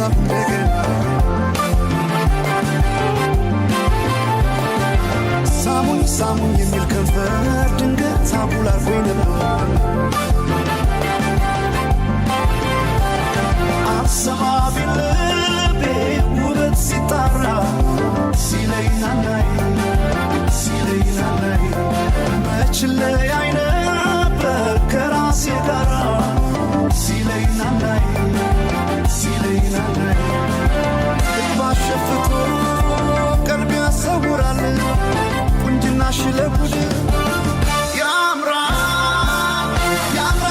መጣሁ እንደገና። ሳሙኝ ሳሙኝ የሚል ከንፈር ድንገት አጉል አርጎኝ ነበር። አልሰማ ቢል ልቤ ውበት ሲጣራ፣ ሲለኝ ናናይ፣ ሲለኝ ናናይ፣ መች ለያይ ነበር ከራሴ ጋራ፣ ሲለኝ ናናይ፣ ሲለኝ ናናይ። ልብ አሸፍቶ ቀልብ ያሰውራል ቁንጅናሽ ለጉድ።